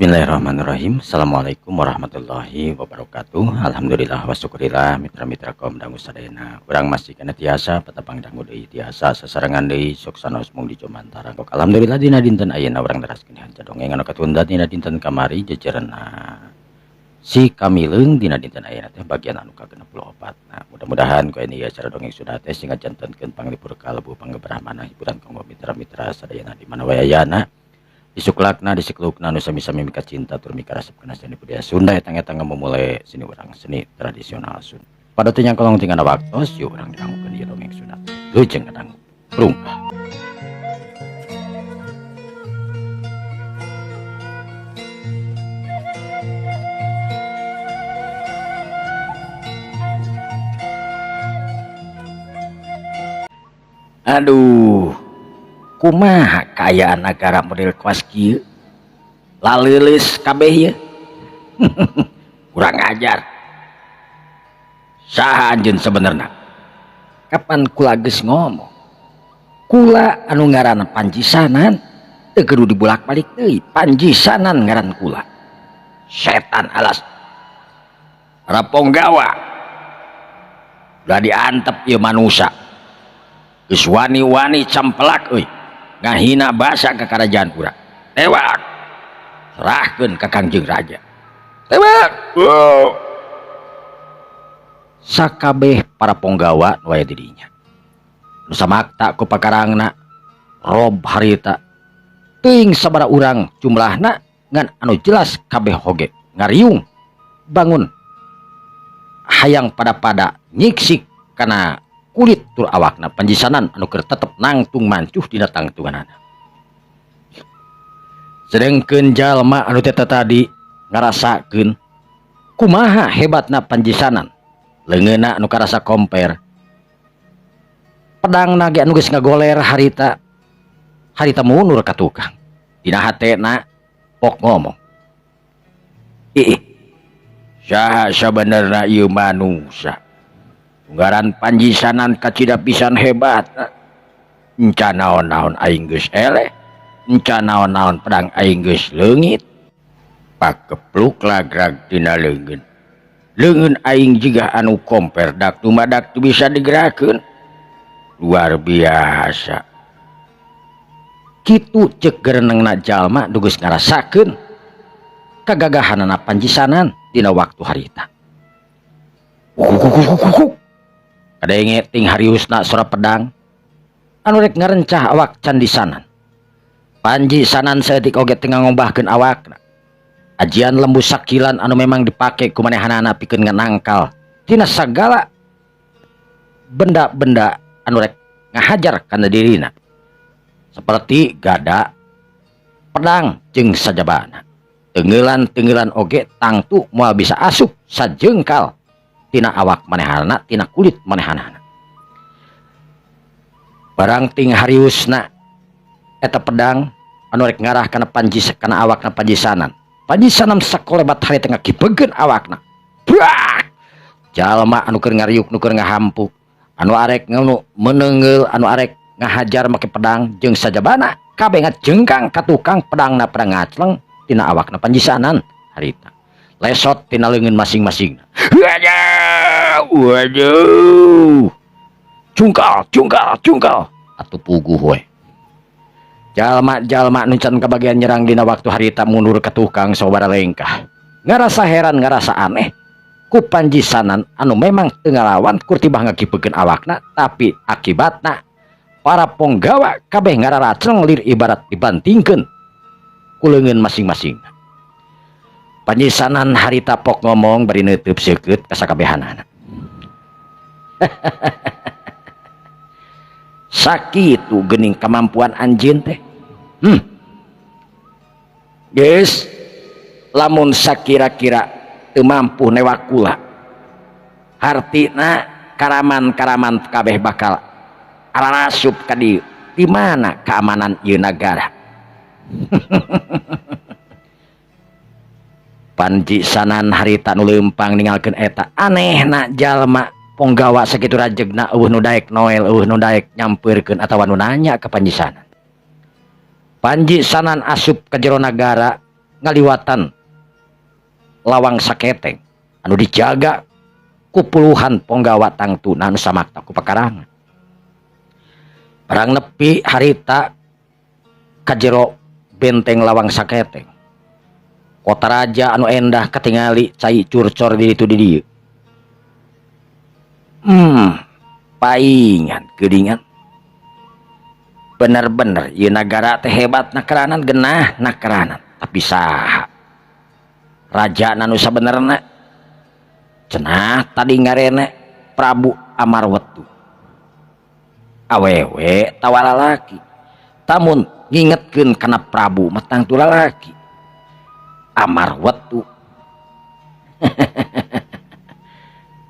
Bismillahirrahmanirrahim. Assalamualaikum warahmatullahi wabarakatuh. Alhamdulillah wa syukurillah mitra-mitra kaum dangu sadayana. Urang masih kana tiasa patepang dangu deui tiasa sasarengan deui sok sanaos mung di Jomantara. Alhamdulillah dina dinten ayeuna urang teraskeun hanca dongeng anu katunda dina dinten kamari jejerna si Kamileung dina dinten ayeuna teh bagian anu ka-64. Nah, mudah-mudahan ku ini acara dongeng Sunda teh sing ngajantenkeun panglipur kalbu panggebrahmana hiburan kanggo mitra-mitra sadayana di mana wae ayana. Disuklakna disiklukna nu sami-sami mika cinta tur mika resep kana seni budaya Sunda etang-etang memulai seni urang seni tradisional Sunda. Pada teu nyangkolong tingana waktos yuk urang didangukeun ieu dongeng Sunda. Leujeung ngadangu. Rungkah. Aduh, kumaha kaayaan nagara model kuas kieu? Laleuleus kabeh ieu. Kurang ajar. Saha anjeun sebenarna? Kapan kula geus ngomong? Kula anu ngaranna Panjisanan teu kudu dibulak-balik deui. Panjisanan ngaran kula. Setan alas. Raponggawa. Udah diantep ieu manusa. Geus wani-wani campelak euy. Ngahina basa ka karajaan urang. Tewak. Serahkeun ka Kangjeng Raja. Tewak. Oh. Sakabeh para ponggawa nu aya di dinya. Nu samakta ku pakarangna rob harita. Teuing sabaraha urang jumlahna ngan anu jelas kabeh hoge ngariung bangun hayang pada-pada nyiksik kana kulit tur awakna Panjisanan anu keur tetep nangtung mancuh dina tangtunganana. Sedengkeun jalma anu teh tadi ngarasakeun kumaha hebatna Panjisanan, leungeunna anu karasa komper, pedangna ge anu geus ngagoler harita, harita mundur ka tukang. Dina hatena pok ngomong, ih saha sabenerna ieu manusa? Tunggaran Panjisanan kacida pisan hebat. Enca naon-naon aing geus eleh, enca naon-naon pedang aing geus leungit. Pakepluk lagrag tina leungeun. Leungeun aing jiga anu komper dak tumadak teu bisa digerakeun. Luar biasa. Kitu ceuk gerenengna jalma nu geus ngarasakeun kagagahanana Panjisanan dina waktu harita. Kukukukukuk. Kadenge ting hariusna sora pedang anu rek ngarencah awak Candisanan. Panjisanan saeutik oge teu ngangobahkeun awakna. Ajian lembu sakilan anu memang dipake ku manehanana pikeun nganangkal tina sagala benda-benda anu rek ngahajar kana dirina. Seperti gada, pedang jeung sajabana. Tenggelan-tenggelan oge tangtu moal bisa asup sajengkal tina awak manehanana, tina kulit manehanana. Barang ting hariusna eta pedang anu rek ngarah kana Panjis kana awakna Panjisanan. Panjisanan sakolebat hari tengah kipegeun awakna. Brak! Jalma anu keur ngariuk nu keur ngahampu, anu arek nganu meneunggeul, anu arek ngahajar make pedang jeung sajabana kabeh ngajengkang ka tukang pedangna pedang ngacleng tina awakna Panjisanan harita. Lesot tina leungeun masing-masing. Waduh, waduh. Cungkal, cungkal, cungkal. Atuh puguh we. Jalma-jalma nu can kabagian nyerang dina waktu harita mundur ka tukang sababaraha lengkah. Ngarasa heran, ngarasa aneh ku Panjisanan anu memang teu ngalawan kur tibah ngakipekeun awakna, tapi akibatna para ponggawa kabeh ngararaceng lir ibarat dibantingkeun ku leungeun masing-masing. Panjisanan harita pok ngomong bari neuteub seukeut ka sakabehanana. Sakitu geuning kemampuan anjeun teh. Geus lamun sakira-kira teu mampu newak kula. Hartina karaman-karaman kabeh bakal ararasup ka dieu. Di mana keamanan ieu nagara? Panjisanan harita nu leumpang ninggalkeun eta anehna jalma ponggawa sakitu rajegna eueuh nu daek noel, eueuh nu daek nyampeurkeun atawa nu nanya ka Panjisanan. Panjisanan asup ka jero nagara Ngaliwatan Lawang Saketeng anu dijaga ku puluhan ponggawa tangtuna anu samakta ku pakarangan. Barang nepi harita ka jero benteng Lawang Saketeng. Kota raja anu endah katingali cai curcor di ditu di dieu. Paingan geuningan. Bener-bener ieu nagara teh hebat nakeranan genah nakeranan. Tapi saha raja nu sabenerna? Cenah tadi ngarene Prabu Amarwetu. Awewe tawa lalaki. Tamun ngingetkeun kana Prabu mah tangtu lalaki. Amarwetu.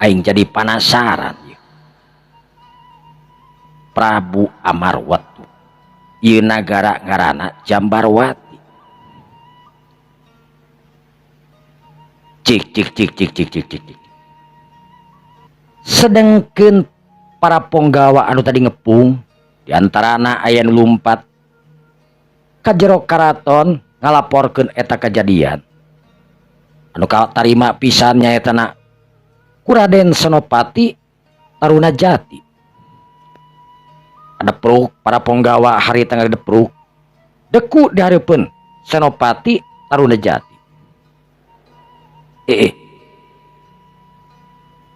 Aing jadi penasaran ieu. Prabu Amarwetu. Ieu nagara ngaranna Jambarwati. Cik cik cik cik cik cik cik cik. Sedengkeun para ponggawa anu tadi ngepung diantarana aya nu lumpat ka jero karaton ngalaporkeun eta kajadian. Anu katarima pisan nyaetana ku Raden Senopati Taruna Jati. Adepruk para ponggawa harita ngadepruk deku di hareupeun Senopati Taruna Jati.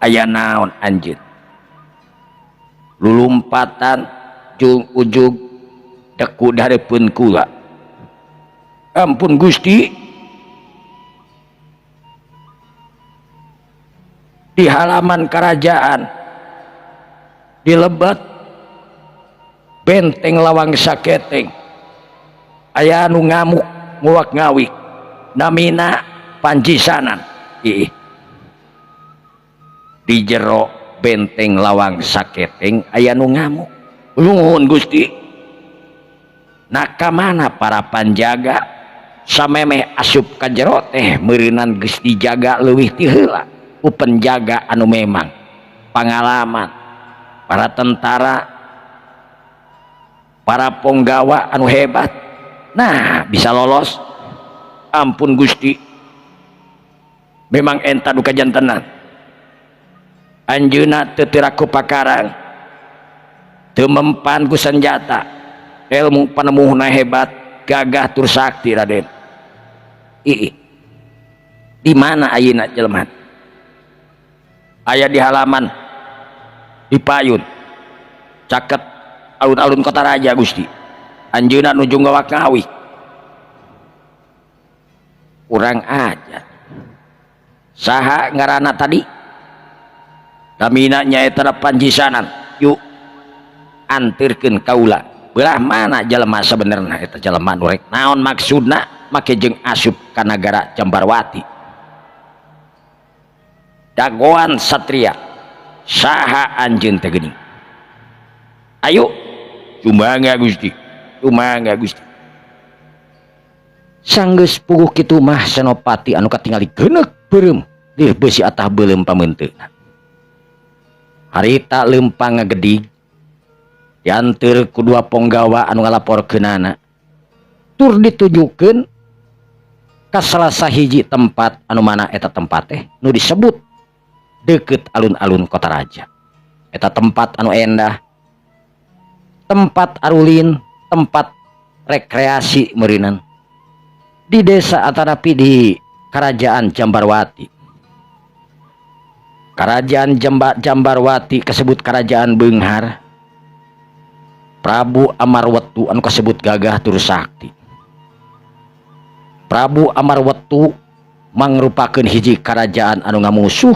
Aya naon anjeun? Lulumpatan jung ujug deku di hareupeun kula. Ampun Gusti. Di halaman kerajaan di lebet benteng Lawang Saketeng aya anu ngamuk nguak ngawik namina Panjisanan. Ih. Di jero benteng Lawang Saketeng aya nu ngamuk. Nuhun Gusti. Nah ka mana para panjaga samemeh asup ka jero teh meureunan geus dijaga leuwih ti heula ku penjaga anu memang pangalaman para tentara para ponggawa anu hebat. Nah bisa lolos. Ampun Gusti, memang enta duka jantenan anjeunna teu tiraku pakarang teu mempan ku senjata, ilmu panemuhna hebat, gagah tur sakti Raden. Ih, di mana ayeuna jelema? Aya di halaman di payun caket alun-alun kota raja Gusti. Anjeunna nuju ngawak ngawik. Kurang ajar. Saha ngaranna tadi? Namina nyaeta Panjisanan. Yuk antirkeun kaula. Belah mana jelema sabenerna eta jelema nu rek naon maksudna make jeung asup ka nagara Jambarwati. Dagoan satria saha anjeun teh geuning? Ayo sumangga Gusti, sumangga Gusti. Sanggeus puguh kitu mah Senopati anu katingali geuneuk beureum lir beusi atah beuleum pameunteuna. Harita leumpang ngagedig dianteur ku dua ponggawa anu ngalaporkeunana tur ditujukeun ka salah sahiji tempat anu mana eta tempat teh nu disebut deukeut alun-alun kota raja. Eta tempat anu endah, tempat arulin, tempat rekreasi meureunan di desa atanapi di kerajaan Jambarwati. Kerajaan Jambarwati kasebut kerajaan beunghar. Prabu Amarwetu anu kasebut gagah tur sakti. Prabu Amarwetu mangrupakeun hiji kerajaan anu ngamusuh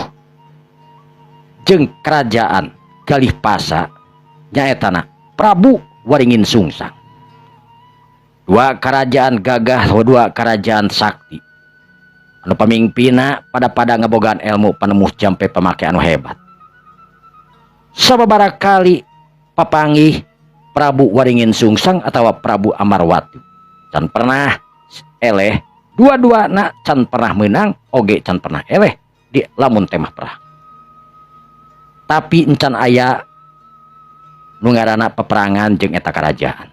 jeung kerajaan Galih Pasa nyaetana Prabu Waringin Sungsang. Dua kerajaan gagah, dua kerajaan sakti anu pamimpina pada-pada ngabogaan ilmu panemuh jampe pamake anu hebat. Sababaraha kali papanggih Prabu Waringin Sungsang atawa Prabu Amarwati can pernah eleh, dua-duana can pernah menang oge can pernah eleh di lamun temah perang. Tapi encan aya nu ngaranna peperangan jeung eta kerajaan.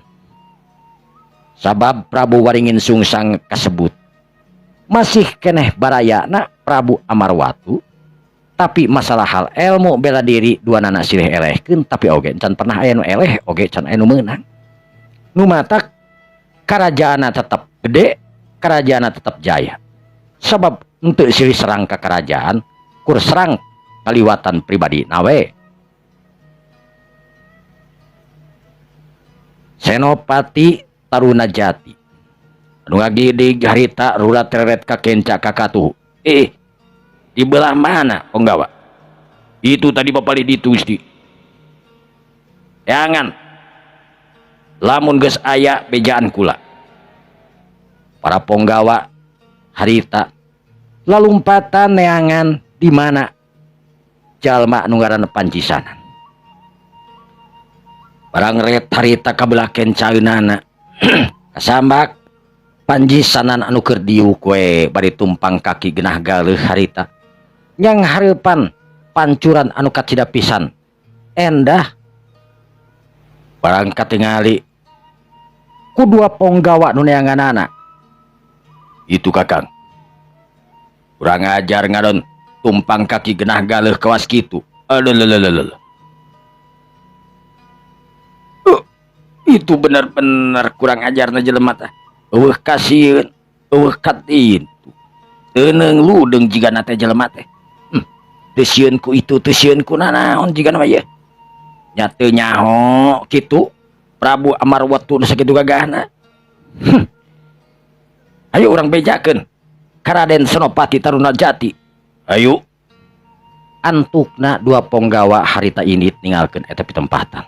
Sabab Prabu Waringin Sungsang kasebut Masih keneh barayana Prabu Amarwatu, tapi masalah hal ilmu bela diri dua nana silih elehkeun, tapi oge can pernah aya nu eleh, oge can aya nu meunang. Nu matak karajaanna tetap gede, karajaanna tetap jaya. Sebab henteu silih serang ka kerajaan, kur serang kaliwatan pribadi nawe. Senopati Taruna Jati anu ngagidig harita rurat reret ka kenca ka katuhu. Di belah mana penggawa? Itu tadi bapali ditu Gusti. Jangan. Lamun geus aya bejaan kula. Para penggawa harita lalumpatan neangan di mana jalma nu ngaranna Panjisanan. Barang ret harita kabelah kencaeunana. Kasambak Panjisanan anu keur diuk we bari tumpang kaki genah galeuh harita. Yang hareupan pancuran anu kacida pisan endah. Barang katingali ku dua ponggawa nu neanganana. Itu Kakang. Kurang ajar ngadon tumpang kaki genah galeuh kawas kitu. Alelelelele. Itu benar-benar kurang ajarna jelema teh. Eueuh kasieun, eueuh katin. Teuneung ludeung jigana teh jelema teh. Teu sieun ku itu, teu sieun ku nanaon jigana mah ieu. Nya teu nyaho kitu Prabu Amarwatu nu sakitu gagahna. Ayo urang bejakeun ka Raden Senopati Taruna Jati. Ayo. Antukna dua ponggawa harita indit ninggalkeun eta pitempatan.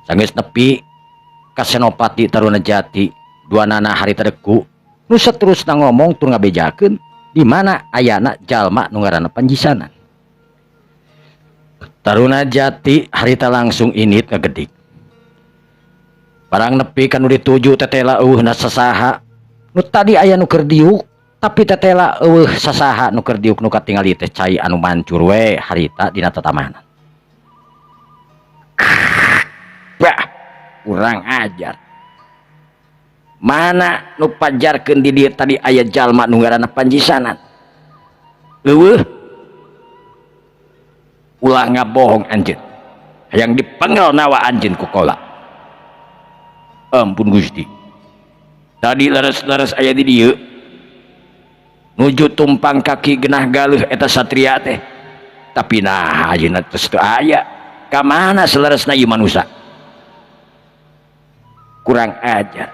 Sanggeus nepi ka Senopati Taruna Jati, dua nana harita deku nu saterusna ngomong tur ngabejakeun di mana ayana jalma nu ngaranna Panjisanan. Taruna Jati harita langsung indit ngagedik. Barang nepi ka nu dituju tetela eueuhna sasaha. Nu tadi aya nu keur diuk, tapi tetela eueuh sasaha nu keur diuk nu katingali teh cai anu mancur we harita dina tatamanan. Bah, kurang ajar. Mana nu pajarkeun di dieu tadi aya jalma nu ngaranna Panjisanan. Eueuh. Ulah ngabohong anjeun. Hayang dipengel nawa anjeun ku kola. Ampun Gusti. Tadi leres-leres aya di dieu. Nuju tumpang kaki genah galuh eta satria teh. Tapi nah ayeuna tos teu aya. Ka mana seleresna ieu manusa? Kurang ajar.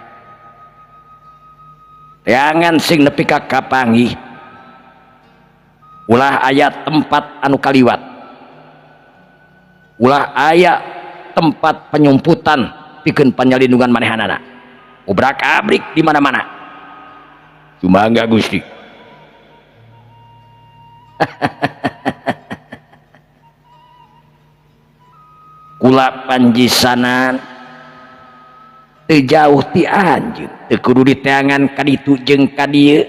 Teangan sing nepi ka kapanggih. Ulah aya tempat anu kaliwat. Ulah aya tempat penyumputan pikeun panyalindungan manehanana. Obrak-abrik di mana-mana. Sumangga Gusti. Kula Panjisanan teu jauh ti anjeun, teu kudu diteangan ka ditu jeung ka dieu,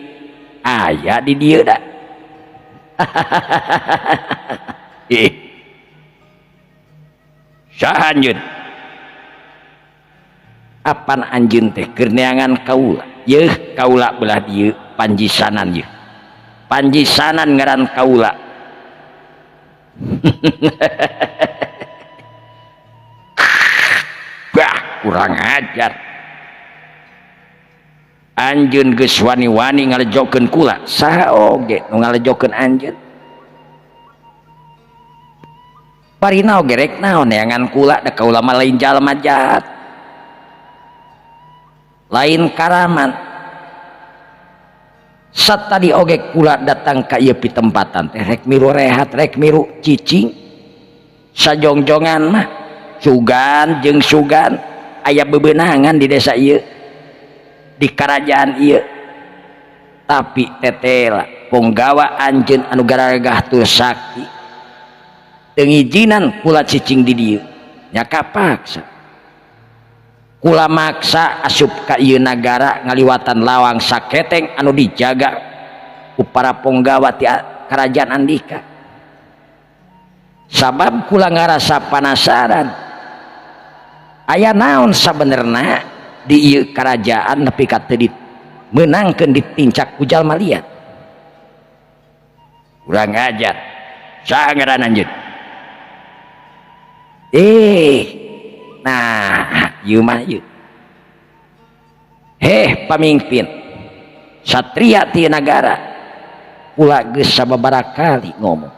aya di dieu da. Saha anjeun? Apan anjeun teh keur neangan kaula? Yeuh kaula belah dieu Panjisanan yeuh. Panjisanan ngaran kaula. Bah, kurang ajar. Anjeun geus wani-wani ngalejokeun kula. Saha oge nu ngalejokeun anjeun? Parina oge rek naon neangan kula, da kaula mah lain jalma jahat. Lain karaman. Satadi oge kula datang ka ieu pitempatan teh rek miru rehat, rek miru cicing. Sajongjongan mah sugan jeung sugan aya bebenangan di desa ieu, di kerajaan ieu. Tapi tetela ponggawa anjeun anu garagah tur sakti teu ngijinan kula cicing di dieu, nya kapaksa kula maksa asup ka ieu nagara ngaliwatan lawang saketeng anu dijaga ku para ponggawa ti kerajaan Andika. Sabab kula ngarasa panasaran aya naon sabenerna di ieu kerajaan nepi ka teu dimeunangkeun ditincak ku jalma liat. Kurang ajar. Saha ngaran anjeun? Nah, ieu mah ieu. Heh pamimpin. Satria ti nagara. Kula geus sababaraha kali ngomong.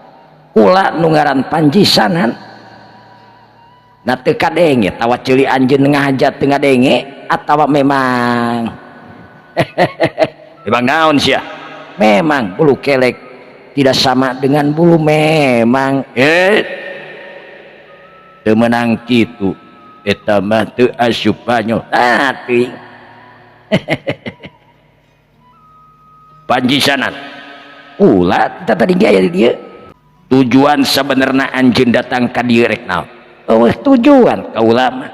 Kula nu ngaran Panjisanan. Nah teu kadenge tawa ceuli anjeun ngahaja teu ngadenge atawa memang memang naon sia? Memang bulu kelek tidak sama dengan bulu memang. Teu meunang kitu eta mah teu asup banyo. Ah teuing. Panjisanan. Kula tadi ge aya di dieu. Tujuan sabenerna anjeun datang ka dieu rek naon? Eueuh tujuan kaula mah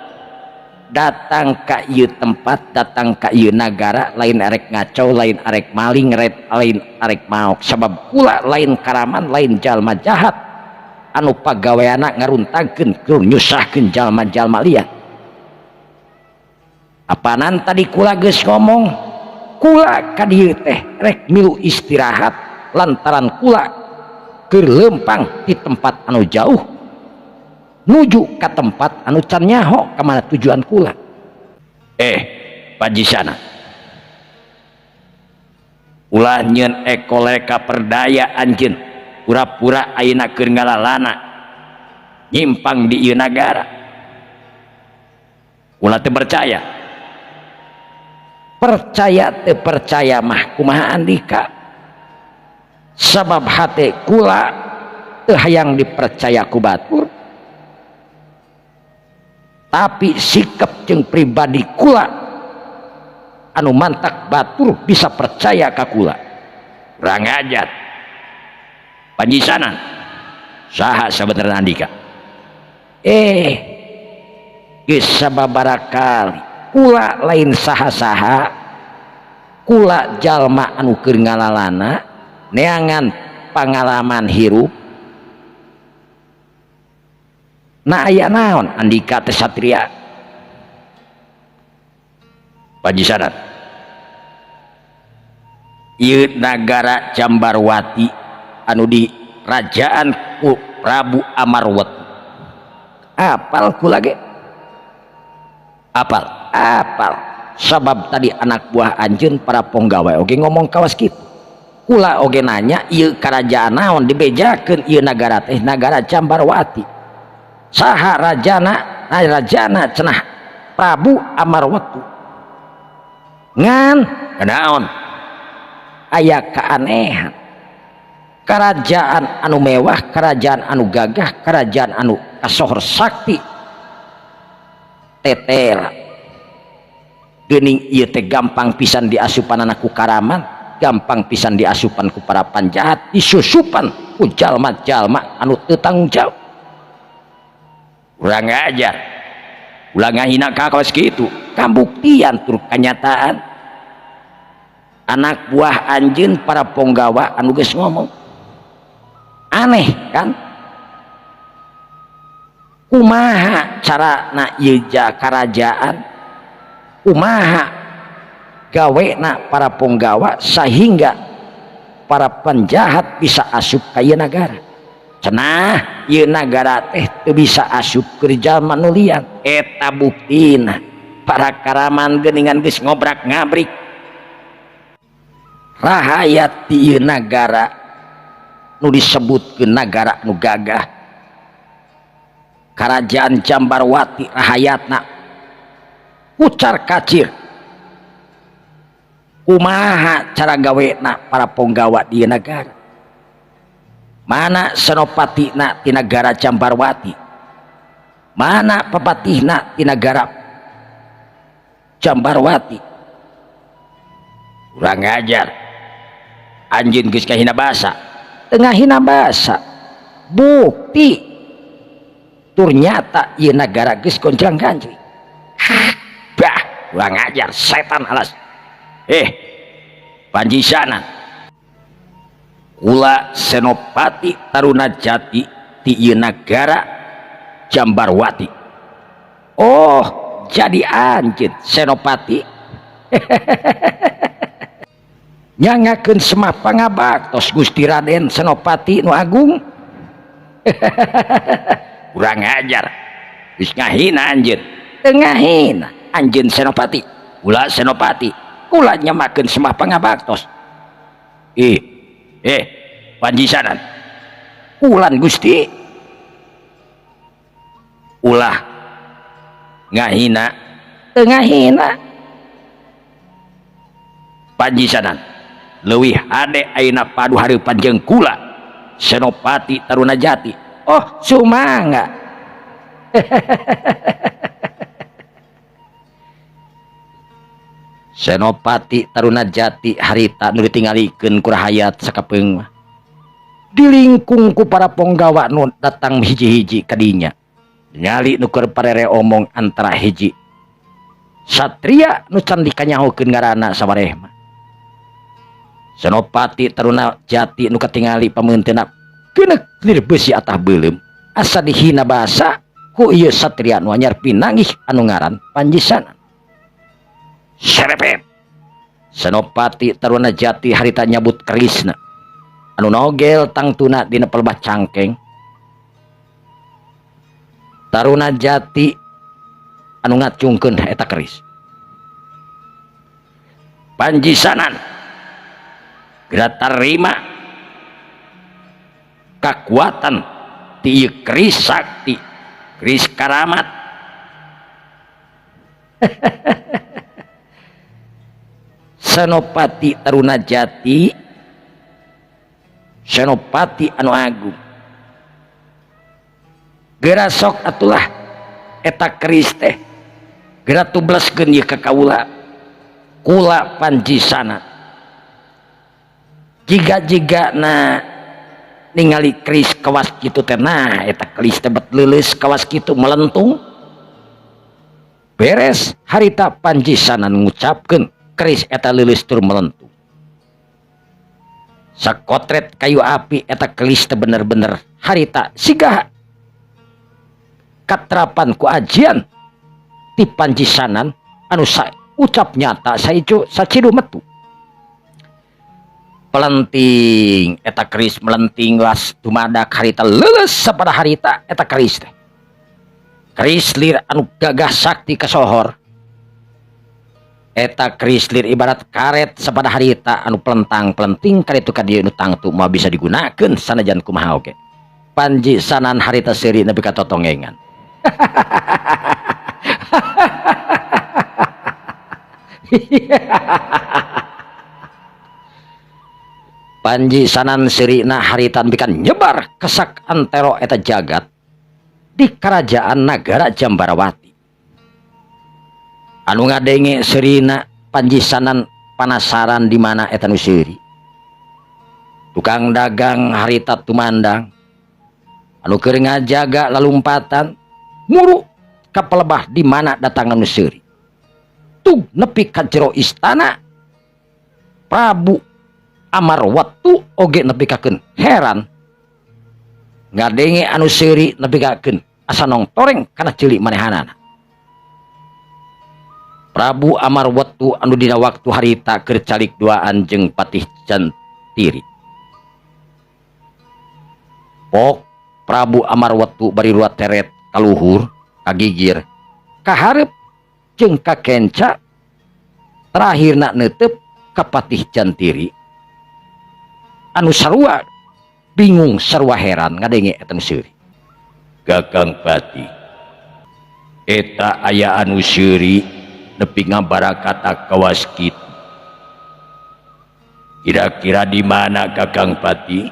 datang ka ieu tempat, datang ka ieu nagara lain arek ngacau, lain arek maling, lain arek maok. Sabab kula lain karaman, lain jalma jahat anu pagaweana ngaruntagkeun keur nyusahkeun jalma-jalma lian. Apanan tadi kula geus ngomong, kula ka dieu teh rek milu istirahat lantaran kula keur leumpang di tempat anu jauh nuju ka tempat anu can nyaho ka mana tujuan kula. Panjisana. Ulah nyeun ekoleka perdaya anjeun pura-pura ayeuna keur ngalalana nyimpang di ieu nagara. Ulah teu percaya. Percaya teu percaya mah kumaha andika. Sabab hate kula teu hayang dipercaya ku batur. Tapi sikap jeung pribadi kula anu mantak batur bisa percaya ka kula. Kurang ajar. Panjisanan. Saha sabenerna andika? Geus sababaraha kali kula lain saha-saha, kula jalma anu keur ngalalana neangan pangalaman hirup. Nah aya naon andika teh satria? Panjisanan. Ieu nagara Jambarwati anu di rajaan ku Prabu Amarwati. Apal kula ge? Apal, apal. Sabab tadi anak buah anjeun para ponggawa oge ngomong kawas kitu. Kula oge nanya ieu karajaan naon dibejakeun ieu nagara teh nagara Jambarwati. Saha rajana? Nah, rajana cenah Prabu Amarwati. Ngan naon? Aya keanehan. Kerajaan anu mewah, kerajaan anu gagah, kerajaan anu kasohor sakti tetela. Geuning ieu teh gampang pisan diasupanana ku karaman, gampang pisan diasupan ku para panjahat, disusupan ku jalma-jalma anu teu tanggung jawab. Urang ngajar, ulah ngahina ka kawas kitu, kambuktian tur kanyataan. Anak buah anjeun para ponggawa anu geus ngomong. Aneh kan? Kumaha carana ieu karajaan? Kumaha gawena para ponggawa sehingga para penjahat bisa asup ka ieu nagara? Cenah ieu nagara teh teu bisa asup keur jalma nu lian. Eta buktina para karaman geuningan geus ngobrak-ngabrik. Rahayat di ieu nagara nu disebutkeun nagara nu gagah. Kerajaan Jambarwati rahayatna kucar kacir. Kumaha cara gawena para ponggawa di ieu nagara? Mana senopatina ti nagara Jambarwati? Mana pepatihna ti nagara Jambarwati? Kurang ajar. Anjeun geus kahina basa. Teu ngahina basa. Bukti ternyata ieu nagara geus gonjang-ganjing. Bah, kurang ajar setan alas. Panjisanan. Kula Senopati Taruna Jati ti ieu nagara Jambarwati. Oh, jadi anjeun Senopati. Nyangakeun semah pangabaktos Gusti Raden Senopati nu agung. Kurang ajar. Geus ngahina anjeun. Teu ngahina anjeun Senopati. Kula Senopati. Kula nyemakeun semah pangabaktos. Panjisanan. Kulan Gusti. Ulah ngahina. Teu ngahina. Panjisanan. Leuwih hade ayeuna padu hareupan jeung kula Senopati Taruna Jati. Oh, sumangga. Senopati Taruna Jati harita nu ditinggalikeun ku rahayat sakapeung mah. Dilingkung ku para ponggawa nu datang hiji-hiji ka dinya. Nyali nu keur parere omong antara hiji satria nu can dikanyahokeun ngaranna sawareh mah. Senopati Taruna Jati nu katingali pameunteuna keuneuk lir beusi atah beuleum asa dihina basa ku ieu satria nu anyar pinanggih anu ngaran Panjisanan. Serepet. Senopati Taruna Jati harita nyabut kerisna anu nogel tangtuna dina pelbah cangkeng. Taruna Jati anu ngacungkeun eta keris. Panjisanan geura tarima kakuatan ti ieu keris sakti, keris karamat. Senopati Taruna Jati, Senopati anu agung. Geura sok atulah eta keris teh geura tubleskeun ieu ka kaula. Kula Panjisanan. Jiga-jiga na ningali keris kawas kitu teh, nah eta keris teh bet leuleus kawas kitu melentung. Beres harita Panjisanan ngucapkeun keris eta leuleus tur melentung. Sakotret kayu api eta keris teh bener-bener harita siga katrapan ku ajian ti Panjisanan anu ucap nyata saicu sacidu metu. Pelenting eta keris melenting las dumadak harita leuleus sapada harita eta keris teh. Keris lir anu gagah sakti kasohor. Eta keris lir ibarat karet sapada harita anu pelentang-pelenting karitu ka dieu nu tangtu moal bisa digunakeun sanajan kumaha oge. Panjisanan harita seuri nepi ka totongengan. Panjisanan seurina harita bikan nyebar kesak antero eta jagat di kerajaan nagara Jambarawati. Anu ngadenge seurina Panjisanan panasaran di mana eta nu seuri. Tukang dagang harita tumandang anu keur ngajaga lalumpatan muru ka pelebah di mana datangan nu seuri. Tug nepi ka jero istana Prabu Amarwatu oge nepi kakeun heran ngadenge anu seuri nepi kakeun asa nongtoreng kana ceuli manehanana. Prabu Amarwatu anu dina waktu harita keur calik duaan jeung Patih Jantiri. Pok Prabu Amarwatu bari ruat teret kaluhur kagigir kahareup jeung kakenca terakhirna neuteup ka Patih Jantiri anu sarua bingung sarua heran ngadenge eta nu seuri. Kakang Patih eta aya anu seuri nepi ngabarakata kawas kitu. Kira-kira di mana Kakang Patih?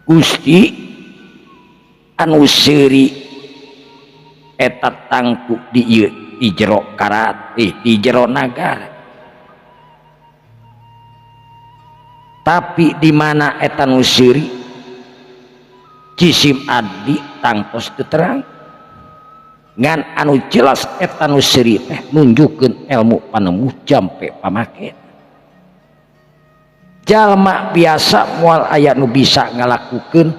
Gusti anu seuri eta tangtu di ieu di jero karat, di jero nagara. Tapi di mana eta nu seuri? Jisim abdi tangtos teu terang. Ngan anu jelas eta nu seuri teh nunjukkeun ilmu panemu jampe pamake. Jalma biasa moal aya nu bisa ngalakukeun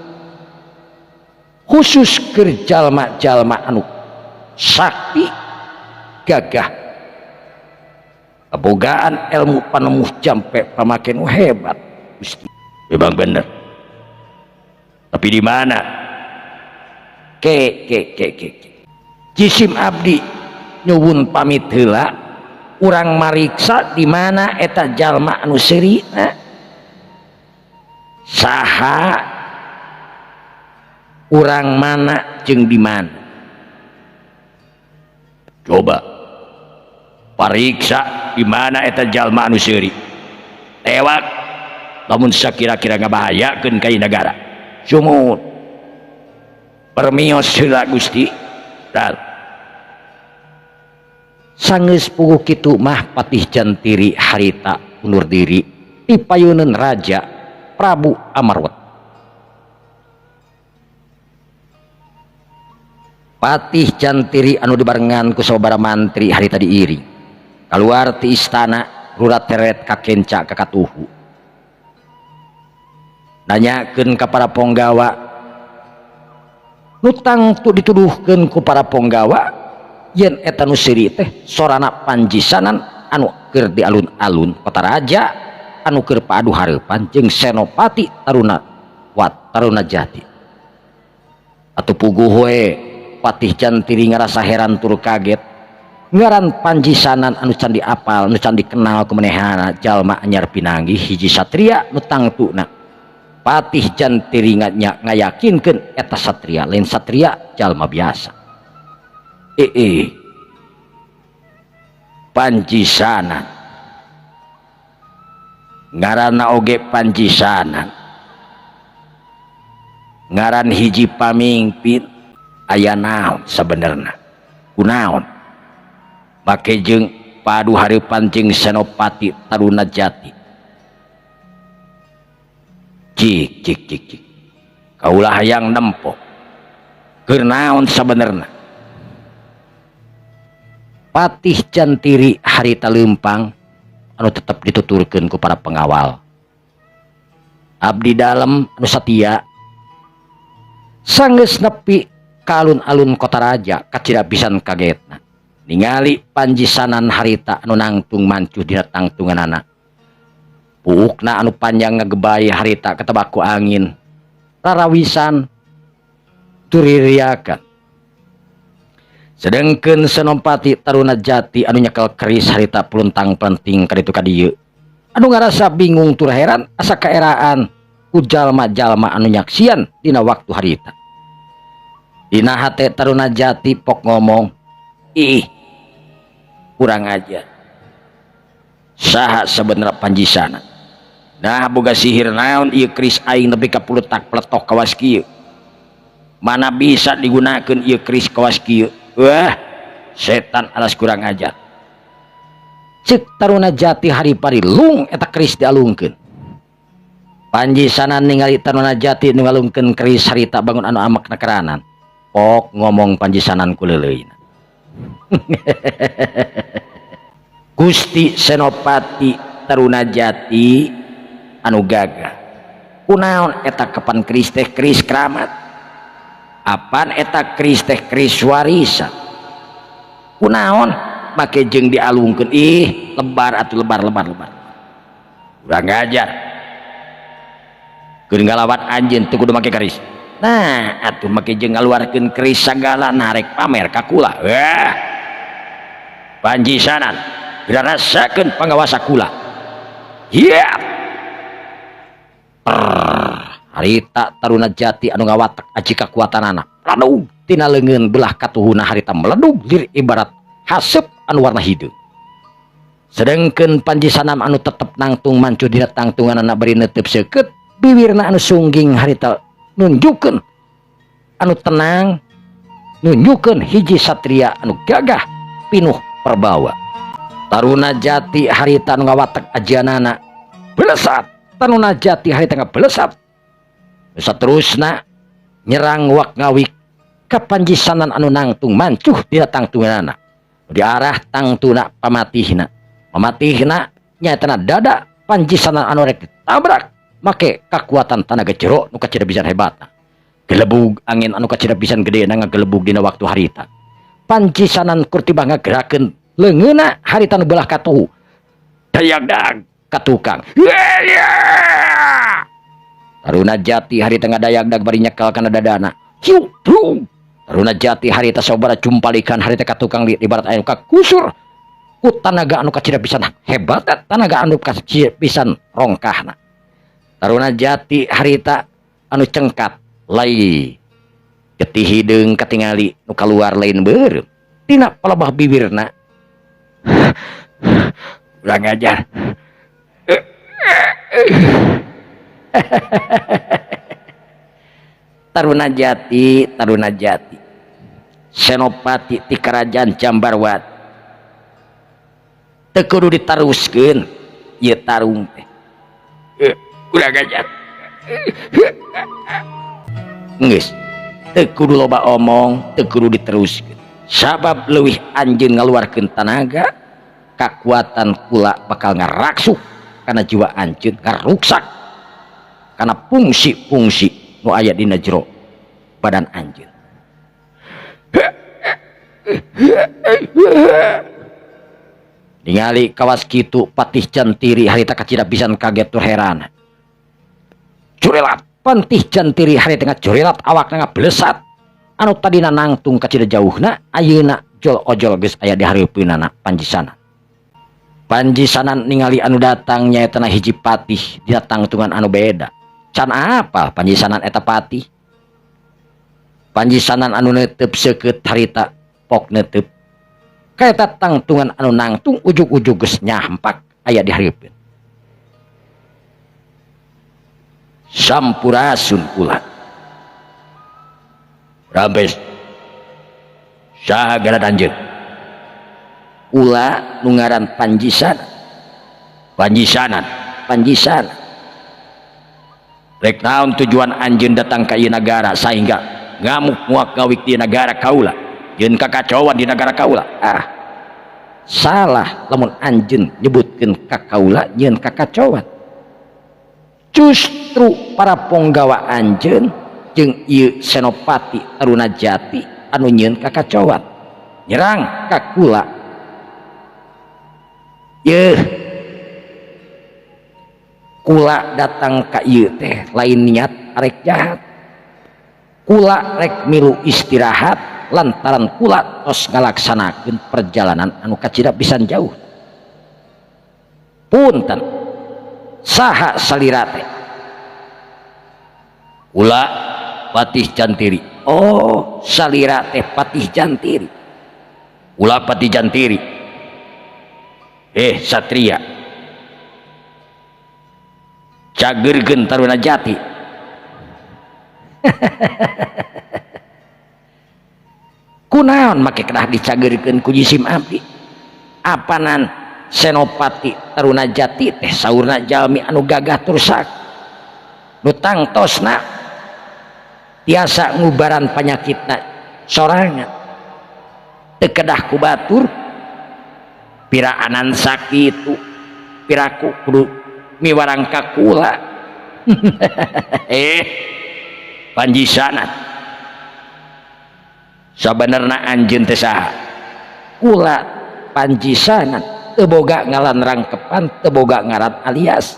khusus keur jalma-jalma anu sakti gagah. Kabogaan ilmu panemuh jampe pamake nu hebat Gusti. Memang bener. Tapi di mana? Ke ke ke ke. Jisim abdi nyuwun pamit heula urang mariksa di mana eta jalma anu seurina. Saha urang mana jeung di mana? Coba pariksa di mana eta jalma anu seuri. Tewak lamun sakira-kira ngabahayakeun ka nagara. Sumut. Permios heula Gusti. Dal. Sanggeus puguh kitu mah Patih Jantiri harita undur diri dipayuneun Raja Prabu Amarwati. Patih Jantiri anu dibarengan ku sababaraha mantri harita diiring kaluar ti istana rurat teret ka kenca ka katuhu. Nanyakeun ka para ponggawa nu tangtu dituduhkeun ku para ponggawa yen eta nu seuri teh sorana Panjisanan anu keur di alun-alun kota raja anu keur paadu hareupan jeung Senopati Taruna Wat Taruna Jati. Atuh puguh we Patih Jantiri ngarasa heran tur kaget ngaran Panjisanan anu can diapal anu can dikenal kumanehana jalma anyar pinanggih hiji satria nu tangtuna. Patih Jantiri ngayakinkeun eta satria lain satria jalma biasa. Panjisanan ngaranna oge Panjisanan ngaran hiji pamingpin aya naon sabenerna kunaon make jeung padu hareupan jeung Senopati Taruna Jati. Cik cik cik cik kaulah hayang nempo keur naon sabenerna. Patih Jantiri harita leumpang anu tetep dituturkeun ku para pengawal abdi dalem anu satia sanggeus nepi ka alun-alun kota raja kacida pisan kagetna ningali Panjisanan harita anu nangtung mancuh dina tangtunganana. Puukna anu panjang ngagebay harita ketebak ku angin rarawisan tuririakan. Sedengkeun Senopati Taruna Jati anu nyekel keris harita peluntang penting ka ditu ka dieu anu ngarasa bingung tur heran asa kaeraan ku jalma-jalma anu nyaksian dina waktu harita. Dina hate Taruna Jati pok ngomong, ih kurang aja saha sebenarnya Panjisanan. Nah boga sihir naon ieu keris aing nepi ka pulutak peletok kawas kieu. Mana bisa digunakeun ieu keris kawas kieu. Wah, setan alas kurang ajar. Cek Taruna Jati hari-hari lung eta keris dialungkeun. Panjisanan ningali Taruna Jati nu ngalungkeun keris harita bangun anu amek nakeranan. Pok ngomong Panjisanan ku leuleuina. Gusti Senopati Taruna Jati anu gagah. Kunaon eta kapan keris teh keris keramat? Apan eta keris teh keris warisan? Kunaon make jeung dialungkeun? Ih, lebar atuh lebar lebar lebar. Urang ngajar. Keur ngalawan anjeun teu kudu make keris. Nah, atuh make jeung ngaluarkeun keris sagala narek pamer ka kula. Wah. Panjisanan dirasakeun pangawasa kula. Hiap. Harita Taruna Jati anu ngawatek aji kakuatanana. Ladug tina leungeun belah katuhuna harita meledug lir ibarat haseup anu warna hideung. Sedengkeun Panjisanan anu tetep nangtung mancu dina tangtunganana bari neuteup seukeut, biwirna anu sungging harita nunjukeun anu tenang, nunjukeun hiji satria anu gagah pinuh perbawa. Taruna Jati harita anu ngawatek ajianana belesat. Taruna Jati harita ngabelesat. Saterusna nyerang wak ngawik ka Panjisanan anu nangtung mancuh dina tangtunganana. Diarah tangtuna pamatihna. Pamatihna nyaetana dada Panjisanan anu rek ditabrak make kakuatan tanaga jero nu kacida pisan hebatna. Gelebug angin anu kacida pisan gedena ngagelebug dina waktu harita. Panjisanan kur tibah ngagerakeun leungeunna harita nu belah katuhu. Dayagdag ka tukang. Taruna Jati harita ngadayagdag bari nyekel kana dadana. Hiu brung. Taruna Jati harita sababaraha jumpalikan harita ka tukang ibarat aya nu kakusur ku tanaga anu kacida pisan hebat, tanaga anu kacida pisan rongkahna. Taruna Jati harita anu cengkat lai getih hideung katingali nu kaluar lain beureum tina palebah bibirna. Urang ajar. Taruna Jati, Taruna Jati, Senopati ti Kerajaan Jambarwat teu kudu ditaruskeun ieu tarung teh. Urang ajar. Geus teu kudu loba omong, teu kudu diteruskeun. Sabab leuwih anjeun ngaluarkeun tanaga, kakuatan kula bakal ngaraksuk kana jiwa anjeun, ngaruksak kana fungsi-fungsi nu aya dina jero badan anjeun. Ningali kawas kitu Patih Jantiri harita kacida pisan kaget tur heran. Curelat Patih Jantiri harita ngacurelat awakna ngablesat. Anu tadina nangtung kacida jauhna ayeuna jol ojol geus aya di hareupeunana Panjisanan. Panjisanan ningali anu datang nyaeta hiji patih dina tangtungan anu beda. Can apa Panjisanan eta patih? Panjisanan anu neuteub seukeut harita pok neuteub. Kaeta tangtungan anu nangtung ujug-ujug geus nyampak aya di hareupeun. Sampurasun kula. Rampes. Saha ngaran anjeun? Kula nu ngaran Panjisanan. Panjisanan, Panjisanan. Rek naon tujuan anjeun datang ka ieu nagara sehingga ngamuk muak ngawik di nagara kaula, jeung kakacauan di nagara kaula? Ah, salah lamun anjeun nyebutkeun ka kaula nyieun kakacauan. Justru para ponggawa anjeun jeung ieu Senopati Taruna Jati anu nyieun kakacauan, nyerang ka kula. Yeuh, kula datang ka ieu teh lain niat arek jahat. Kula rek milu istirahat lantaran kula tos ngalaksanakeun perjalanan anu kacida pisan jauh. Punten, saha salira teh? Kula Patih Jantiri. Oh, salira teh Patih Jantiri. Kula Patih Jantiri. Satria, cageurkeun Taruna Jati. Kunaon make kedah dicageurkeun ku jisim abdi? Apanan Senopati Taruna Jati teh saurna jalmi anu gagah tur sakti, nu tangtosna tiasa ngubaran panyakitna sorangan, teu kedah ku batur. Piraanan sakitu piraku kudu miwarang ka kula. Panjisanan, sabenerna anjeun teh saha? Kula Panjisanan teu boga ngaran rangkepan, teu boga ngaran alias.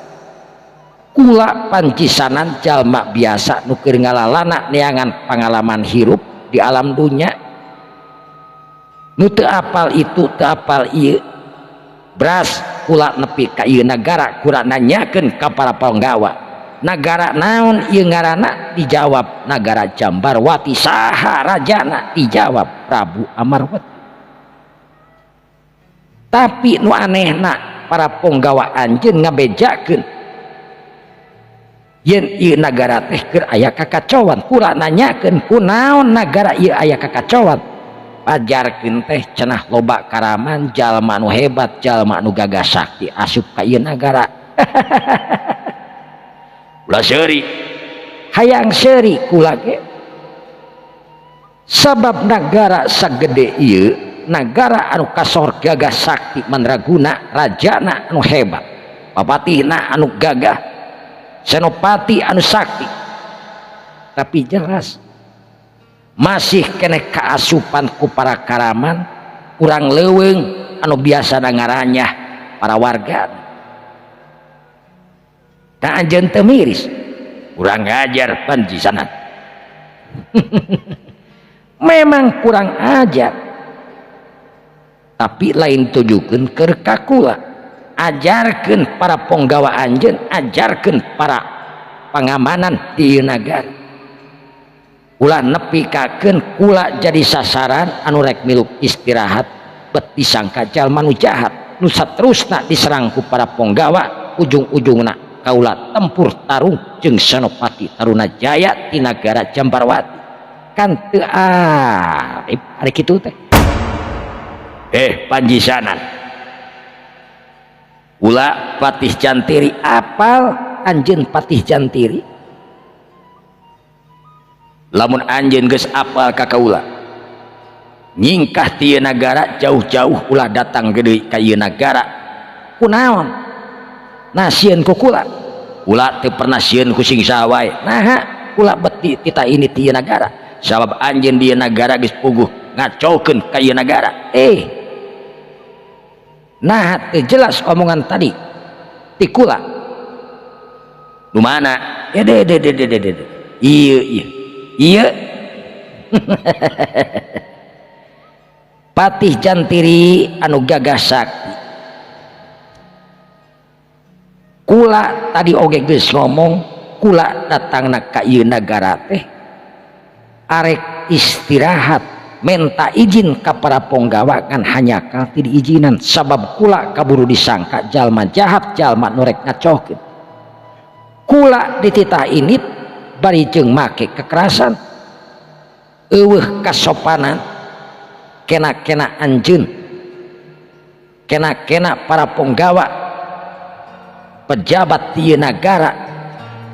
Kula Panjisanan jalma biasa nu keur ngalalana neangan pangalaman hirup di alam dunya. Nu teu apal itu, teu apal ieu. Beras kula nepi ka ieu nagara kula nanyakeun ka para panggawa. Nagara naon ieu ngaranna? Dijawab nagara Jambarwati. Saha rajana? Dijawab Prabu Amarwati. Tapi nu anehna para ponggawa anjeun ngabejakeun yen ieu nagara teh keur aya kakacauan. Kula nanyakeun kunaon nagara ieu aya kakacauan? Pajarkeun teh cenah loba karaman, jalma anu hebat, jalma anu gagah sakti asup ka ieu nagara. Ulah seuri, hayang seuri kula ge. Sabab nagara sagede ieu, nagara anu kasohor gagah sakti mandraguna, rajana anu hebat, papatihna anu gagah, senopati anu sakti. Tapi jelas masih keneh kaasupan ku para karaman, urang leuweung anu biasa ngaranyah para warga. Ka anjeun teu miris. Kurang ajar Panjisanan. Memang kurang ajar. Tapi lain tujukeun keur ka kula. Ajarkeun para ponggawa anjeun, ajarkeun para pangamanan di ieu nagara. Ulah nepikakeun kula jadi sasaran anu rek milu istirahat bet disangka jalma nu jahat nu saterusna diserang ku para ponggawa, ujung-ujungna kaula tempur tarung jeung Senopati Tarunajaya ti nagara Jambarwati. Kan teu arif ari kitu teh. Panjisanan. Kula Patih Jantiri apal anjeun Patih Jantiri? Lamun anjeun geus apal ka kaula, nyingkah ti ieu nagara jauh-jauh ulah datang deui ka ieu nagara. Kunaon? Nah sieun ku kula. Kula teu pernah sieun ku sing saha wae. Naha kula beti tita ini ti ieu nagara? Sabab anjeun di ieu nagara geus puguh ngacokeun ka ieu nagara. Nah teu jelas omongan tadi ti kula. Nu mana? Ya de de de de de de. Ieu ieu. Ieu. Patih Jantiri anu gagah sakti. Kula tadi oge geus ngomong, kula datangna ka ieu nagara teh arek istirahat, menta izin ka para ponggawa ngan hanya ti diizinan sabab kula kaburu disangka jalma jahat, jalma nu rek ngacohkeun. Kula dititah ini bari jeung make kekerasan, eueuh kasopanan, kena-kena anjeun, kena-kena para ponggawa pejabat di nagara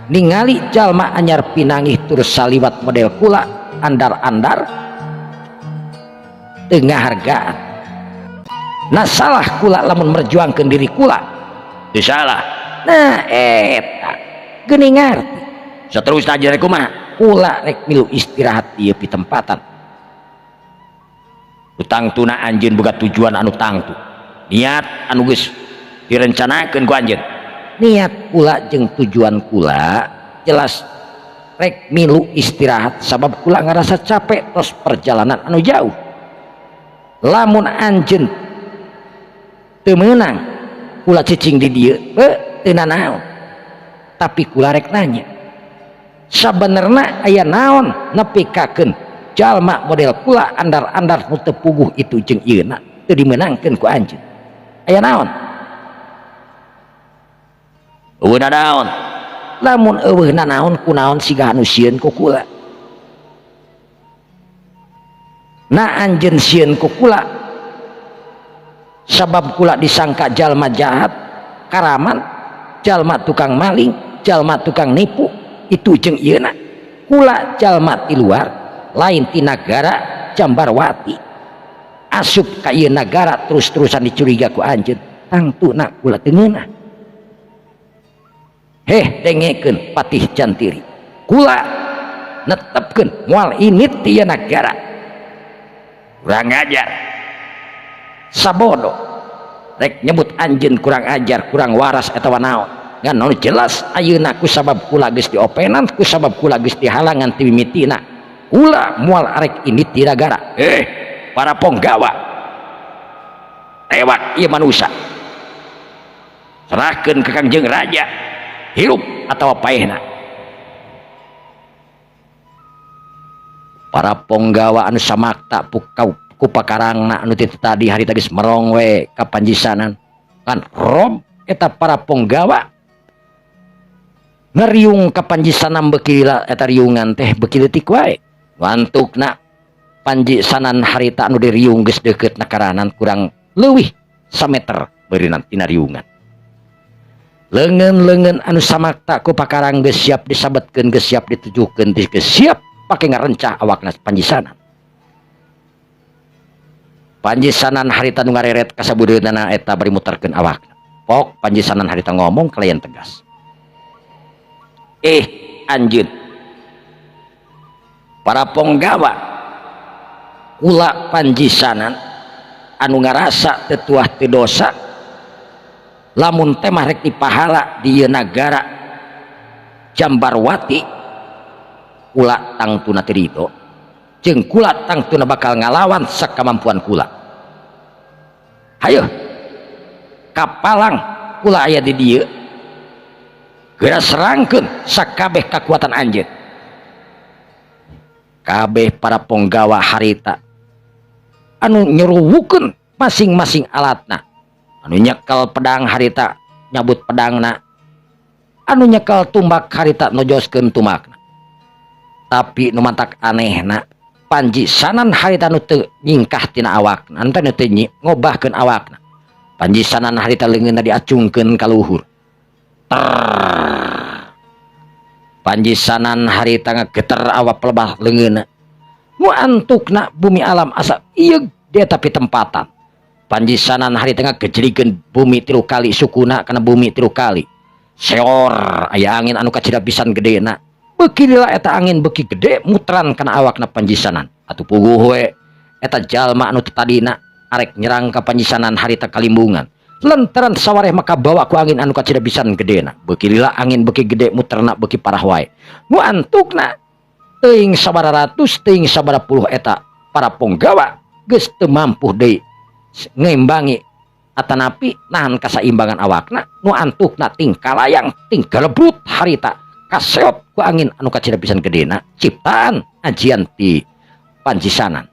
ningali jalma anyar pinangih terus saliwat model kula andar-andar teu ngahargaan. Nah salah kula lamun merjuangkeun diri kula. Teu salah. Nah eta geuning ngarti. Saterusna aja rek kumaha? Kula rek milu istirahat ieu pitempatan. Tangtuna anjeun boga tujuan anu tangtu. Niat anu geus direncanakeun ku anjeun. Niat kula jeung tujuan kula jelas rek milu istirahat sabab kula ngarasa capek tos perjalanan anu jauh. Lamun anjeun teu meunang kula cicing di dieu teu nanaon. Tapi kula rek nanya, sabenerna aya naon nepikakeun jalma model kula andar-andar nu teu puguh itu jeung ieuna teu dimeunangkeun ku anjeun? Aya naon? Eueuh nanaon. Lamun eueuh nanaon kunaon siga anu sieun ku kula? Nah anjeun sieun ku kula sabab kula disangka jalma jahat, karaman, jalma tukang maling, jalma tukang nipu itu jeung ieuna. Kula jalma ti luar, lain ti nagara Jambarwati. Asup ka ieu nagara terus-terusan dicuriga ku anjeun, tangtuna kula teu ngeunah. Heh dengekeun Patih Jantiri, kula netepkeun moal init ti ieu nagara. Kurang ajar sabodo rek nyebut anjeun kurang ajar, kurang waras atawa naon. Ngan naon jelas ayeuna ku sabab kula geus diopenan, ku sabab kula geus dihalangan ti mimitina, kula moal arek init ti nagara. Para ponggawa, tewak ieu manusa, serahkeun ka Kangjeng Raja, hirup atawa paehna. Para ponggawa anu samakta ku pakarangna anu ti tadi harita geus merong we ka panjisanan. Kan rob eta para ponggawa ngeriung ka panjisanan beuki lila eta riungan teh beuki leutik wae. Wantukna panjisanan harita anu diriung geus deukeut na karanan kurang leuwih sameter beureunan tina riungan. Leungeun-leungeun anu samakta ku pakarang geus siap disabetkeun, geus siap ditujukeun, geus siap pake ngarencah awakna panjisanan. Panjisanan harita nu ngareret kasabudeunana eta bari muterkeun awakna. Pok panjisanan harita ngomong kalayan tegas. Anjeun para ponggawa, kula panjisanan anu ngarasa teu tuah teu dosa, lamun teh mah rek dipahala di ieu nagara Jambarwati kula tangtuna teu ridho jeung kula tangtuna bakal ngalawan sakamampuan kula. Hayo kapalang kula aya di dieu geura serangkeun sakabeh kakuatan anjeun. Kabeh para ponggawa harita anu nyeruwukeun masing-masing alatna, anu nyekel pedang harita nyabut pedangna, anu nyekel tumbak harita nojoskeun tumbakna. Tapi nu mantak anehna Panji Sanan harita nu teu nyingkah tina awakna, anu teu ngobahkeun awakna. Panji Sanan harita leungeunna diacungkeun ka luhur. Panji Sanan harita ngageter awak pelebah leungeunna. Nu antukna bumi alam asa ieu dia tapi tempatan. Panji Sanan harita ngagejrikeun bumi 3 kali sukuna kana bumi 3 kali. Seor aya angin anu kacida pisan gedena. Beuki lila eta angin beuki gede muteran kana awakna Panji Sanan. Atuh puguh we eta jalma anu tadina arek nyerang ka Panji Sanan harita kalimbungan. Lantaran sawareh maka bawa ku angin anu kacida pisan gedena. Beuki lila angin beuki gede muterna beuki parah wae. Nu antukna teuing sabaraha ratus teuing sabaraha puluh eta para ponggawa geus teu mampu deui ngimbangi atanapi nahan kasaimbangan awakna. Nu antukna ting kalayang ting galebrut harita kaseot ku angin anu kacida pisan gedena ciptaan ajian ti Panji Sanan.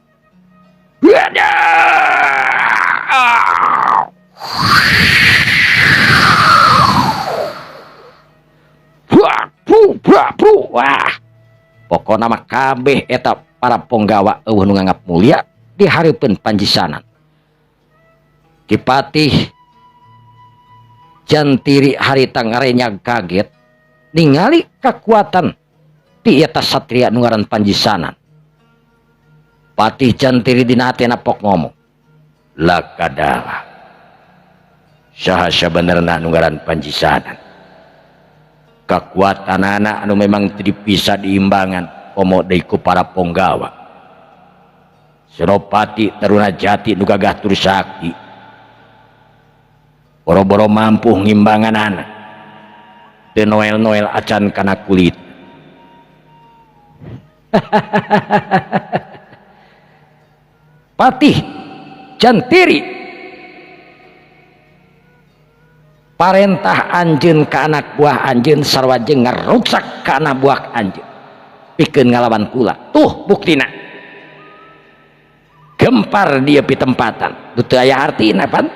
Wah, pokona mah kabeh eta para ponggawa eueuh nu nganggap mulia di hareupeun Panji Sanan. Ki Patih Jantiri harita ngarenyag kaget ningali kekuatan ti eta satria nu ngaran Panji Sanan. Patih Jantiri dina hatena pok ngomong, lakadala saha sabenerna nu ngaran Panji Sanan. Kakuatanana anu memang teu bisa diimbangan komo deui ku para ponggawa. Senopati Taruna Jati nu gagah tur sakti boro-boro mampu ngimbanganana teu noel-noel acan kana kulit. Patih Jantiri parentah anjeun ka anak buah anjeun sarua jeung ngaruksak ka anak buah anjeun pikeun ngalawan kula. Tuh buktina gempar dia pitempatan teu aya artina pan.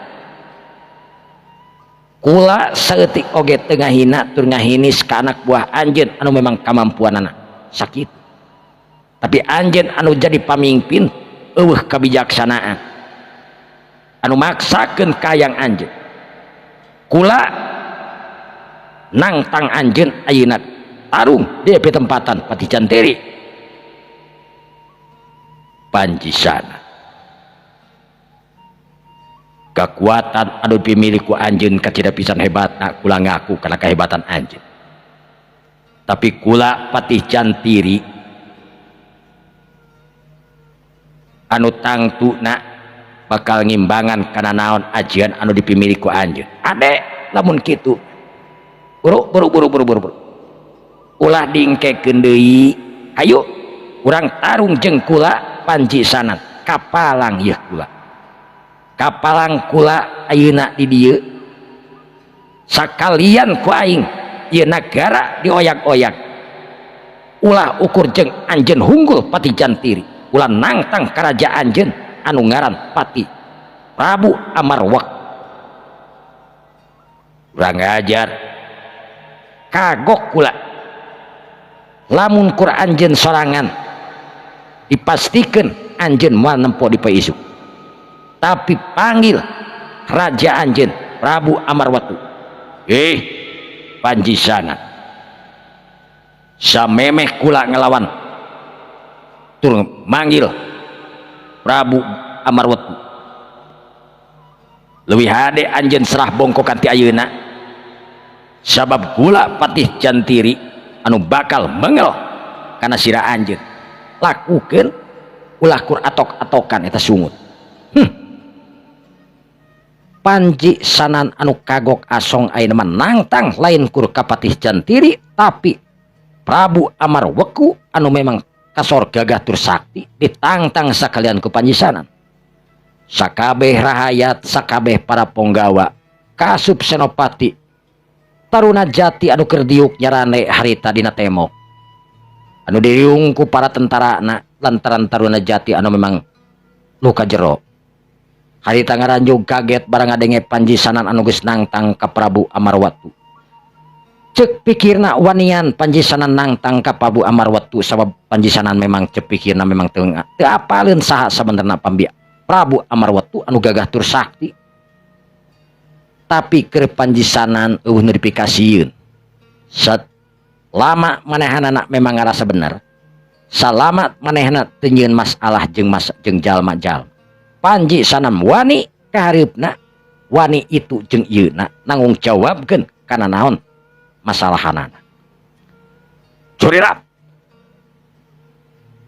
Kula saeutik oge teu ngahina tur ngahinis ka anak buah anjeun anu memang kamampuanana sakitu. Tapi anjeun anu jadi pamimpin eueuh kabijaksanaan anu maksakeun kayang anjeun. Kula nangtang anjeun ayeuna tarung di pitempatan Patih Jantiri. Panji Sanan kekuatan anu dipilih ku anjeun kacida pisan hebatna, kula ngaku kana kehebatan anjeun. Tapi kula Patih Jantiri anu tangtuna bakal ngimbangan kana naon ajian anu dipimilih ku anjeun. Ade lamun kitu buru buru buru buru buru ulah dingkekeun deui. Hayu urang tarung jeung kula Panji Sanan. Kapalang yeuh kula, kapalang kula ayeuna di dieu sakalian ku aing ieu nagara dioyak-oyak. Ulah ukur jeung anjeun hunggul Patih Jantiri, ulah nangtang karajaan anjeun anu ngaran Patih Prabu Amarwak. Urang ngajar kagok kula lamun kur anjeun sorangan dipastikeun anjeun moal nempo di isuk. Tapi panggil raja anjeun Prabu Amarwatu. Panji Sanan samemeh kula ngelawan tur manggil Prabu Amarwatu. Leuwih hade anjeun serah bongkokan ti ayeuna sabab kula Patih Jantiri anu bakal mengel kana sira anjeun. Lakukeun ulah kur atok-atokan eta sungut. Panji Sanan anu kagok asong ayeuna mah nangtang lain kur ka Patih Jantiri tapi Prabu Amarweku anu memang kasor gagah tur sakti ditangtang sakalian ku Panji Sanan. Sakabeh rahayat, sakabeh para ponggawa kasup Senopati Taruna Jati anu keur diuk nyarane harita dina temok anu diriung ku para tentarana lantaran Taruna Jati anu memang luka jero. Harita ngaranjug kaget barang ngadenge Panji Sanan anu geus nangtang ka Prabu Amarwatu. Cek pikirna wanian Panji Sanan nangtang ka Prabu Amarwatu sabab Panji Sanan memang cek pikirna memang teu apaleun saha sabenerna pambi Prabu Amarwatu anu gagah tur sakti. Tapi keur Panji Sanan eueuh nu dipikasieun. Lama manehanana memang ngarasa bener. Salama manehna teu nyieun masalah jeung jeung jalma-jalma. Panji Sanan wani kahareupna, wani itu jeung ieuna nanggung jawabkeun kana naon masalahanana. Curilat.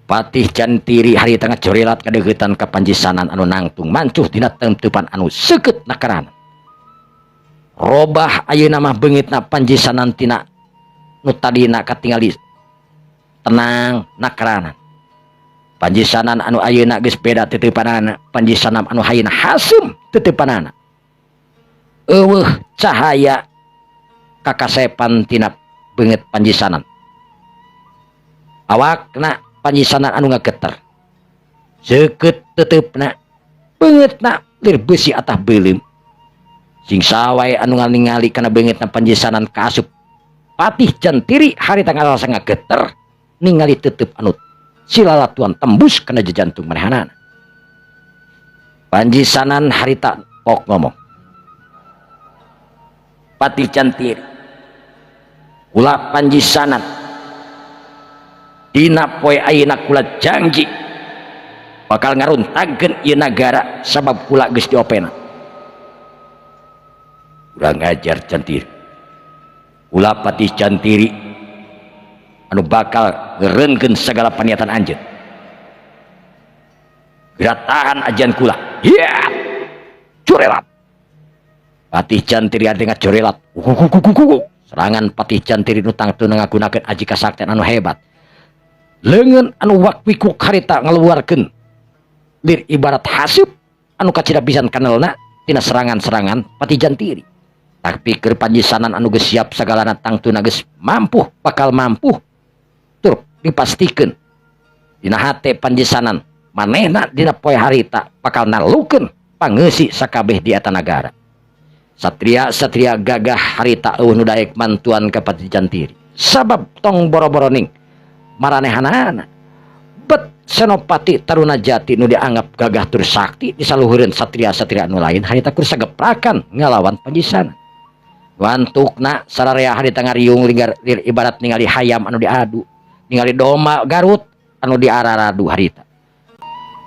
Patih Jantiri harita ngacurilat kadeuheutan ka Panji Sanan anu nangtung mancuh dina temtupan anu seukeut nakarana. Robah ayeuna mah beungitna Panji Sanan tina nu tadina katingali tenang nakarana. Panji Sanan anu ayeuna geus beda titipanana, Panji Sanan anu ayeuna hasem titipanana. Eueuh cahaya kakasepan tina beungeut Panji Sanan. Awakna Panji Sanan anu ngageter. Seukeut teteupna beungeutna lir beusi atah beuleum. Sing sawae anu ningali kana beungeutna Panji Sanan kaasup Patih Jantiri harita ngarasa ngageter ningali tetep anu silalatuan tembus kana jantung manehanana. Panji Sanan harita pok ngomong. Patih Jantiri, kula Panji Sanan dina poe ayeuna kula janji bakal ngaruntagkeun ieu nagara sabab kula geus diopena. Kurang ajar Jantiri, kula Patih Jantiri anu bakal ngereunkeun segala paniatan anjeun. Geura tahan ajian kula. Hiya! Curelat. Patih Jantiri arti ngacurelat. Kukukukukuku. Serangan Patih Jantiri nu tangtuna ngagunakeun aji kasaktian anu hebat. Leungeun anu wak-wikuk harita ngaluarkeun lir ibarat haseup anu kacida pisan kanelna tina serangan-serangan Patih Jantiri. Tapi keur Panji Sanan anu geus siap sagalana tangtuna geus mampuh bakal mampuh tur dipastikeun dina hate Panji Sanan manehna dina poe harita bakal nalukeun pangeusi sakabeh di eta nagara. Satria-satria gagah harita eueuh nu daek mantuan ka Patih Jantiri. Sabab tong boro-boro ning maranehanana bet Senopati Taruna Jati nu dianggap gagah tur sakti disaluhureun satria-satria anu lain harita kur sageprakan ngalawan Panji Sanan. Wantukna sararea harita ngariung linggar lir ibarat ningali hayam anu diadu, ningali domba Garut anu diararadu harita.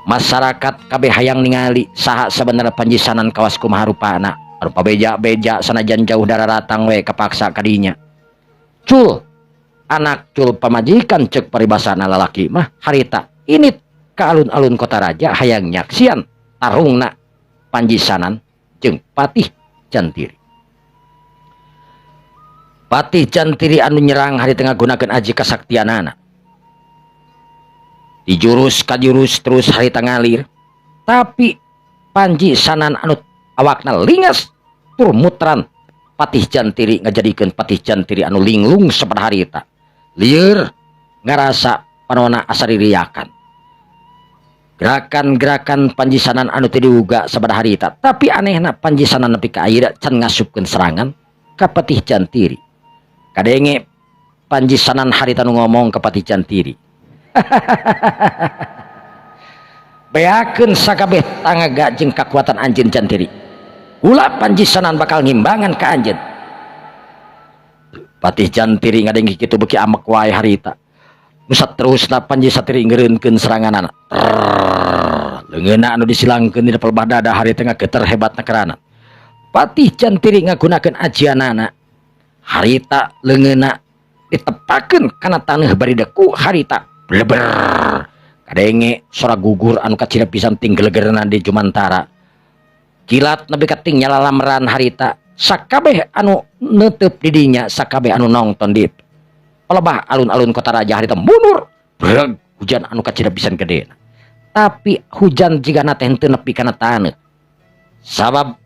Masyarakat kabeh hayang ningali saha sabenerna Panji Sanan kawas kumaha rupana. Anu pabeja-beja sanajan jauh dararatang we kapaksa kadinya. Cul anak cul pamajikan cek paribasana lalaki mah harita ini ka alun-alun kota raja hayang nyaksian tarungna Panji Sanan jeung Patih Jantiri. Patih Jantiri anu nyerang harita ngagunakeun aji kasaktianana. Di jurus ka jurus terus harita ngalir, tapi Panji Sanan anu awakna lingas tur muteran Patih Jantiri ngajadikeun Patih Jantiri anu linglung sapada harita. Lieur ngarasa panona asa ririakan. Gerakan-gerakan Panji Sanan anu teu diuga sabada harita, tapi anehna Panji Sanan nepi ka ayeuna can ngasupkeun serangan ka Patih Jantiri. Kadenge Panji Sanan harita nu ngomong ka Patih Jantiri. Beakeun sakabeh tangaga jeung kakuatan anjeun Jantiri. Kula Panji Sanan bakal ngimbangan ka anjeun. Patih Jantiri ngadenge kitu beuki amek wae harita. Nu saterusna Panji Satiri ngeureunkeun seranganana. Leungeunna anu disilangkeun dina pelbah dada harita ngageter hebatna kerana. Patih Jantiri ngagunakeun ajianana. Harita leungeunna ditepakeun kana taneuh bari deku harita bleber. Kadenge sora gugur anu kacida pisan ting gelegerna di jumantara. Kilat nepi ka ting nyalalamran harita. Sakabeh anu neuteup di dinya, sakabeh anu nongton di Palebah alun-alun kota raja harita mundur. Breg hujan anu kacida pisan gedena. Tapi hujan jigana teh henteu nepi kana taneuh. Sabab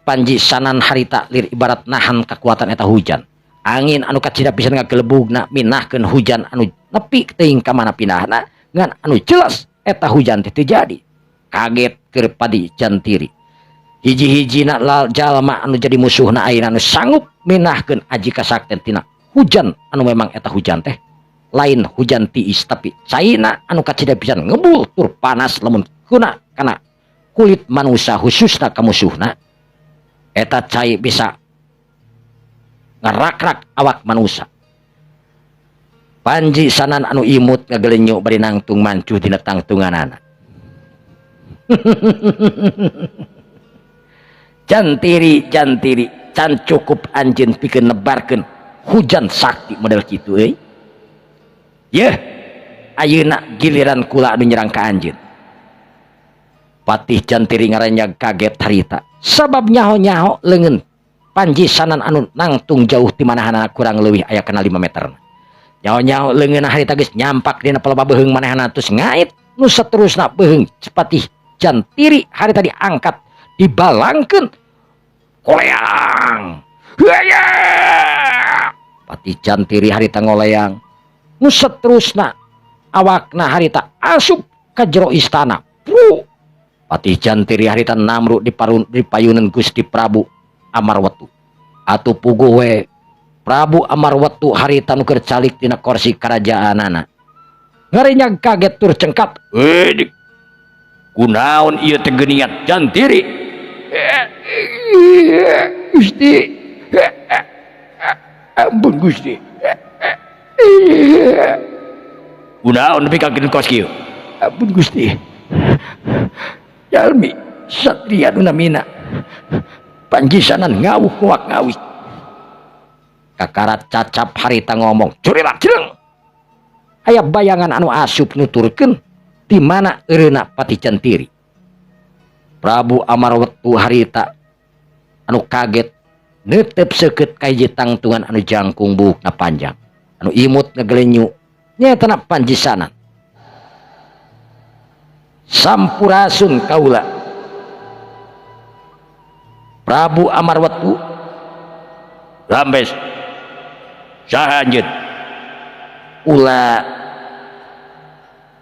Panji Sanan harita lir ibarat nahan kekuatan eta hujan. Angin anu kacida pisan ngagelebugna minahkeun hujan anu nepi teuing ka mana pindahna ngan anu jelas eta hujan teh teu jadi. Kaget keur Patih Jantiri. Hiji-hijina jalma anu jadi musuhna ayeuna anu sanggup minahkeun aji kasakten tina hujan anu memang eta hujan teh lain hujan tiis tapi caina anu kacida pisan ngebul tur panas lamun kuna kana kulit manusia khususna ka musuhna eta cai bisa ngarakrak awak manusia. Panji Sanan anu imut ngagelenyu bari nangtung mancuh dina tangtunganana. Jantiri jantiri can cukup anjeun pikeun nebarkeun hujan sakti model kitu euy. Yeuh ayeuna giliran kula anu nyerang ka anjeun. Patih Jantiri ngaranjag kaget harita sabab nyaho-nyaho leungeun Panji Sanan anu nangtung jauh ti manahanana kurang leuwih aya kana 5 meter. Nyaho-nyaho leungeunna harita geus nyampak dina palebah beuheung manehana tos ngait nu saterusna beuheung Patih Jantiri harita diangkat dibalangkeun koleang. Haya! Patih Jantiri harita ngoleang nu saterusna awakna harita asup ka jero istana. Pru! Patih Jantiri harita namru di payunan Gusti Prabu Amarwetu. Atuh puguh we Prabu Amarwetu harita nu keur calik dina kursi karajaanana. Ngarinyag kaget tur cengkat. Dik. Kunaon ieu teh geuningat Jantiri? Gusti. Ampun Gusti. Kunaon nepi ka kos kieu? Ampun Gusti. Jalmi satria nu namina Panji Sanan ngawuh nguak ngawih. Kakarat cacap harita ngomong, "Curilah cireng." Aya bayangan anu asup nuturkeun di mana eureuna Patih Jantiri. Prabu Amarwetu harita anu kaget neuteup seukeut ka hiji tangtungan anu jangkung buukna panjang. Anu imut ngagelenyu nyaeta Panji Sanan. Sampurasun kaula. Prabu Amarwetu rambes saha anjeun? Ula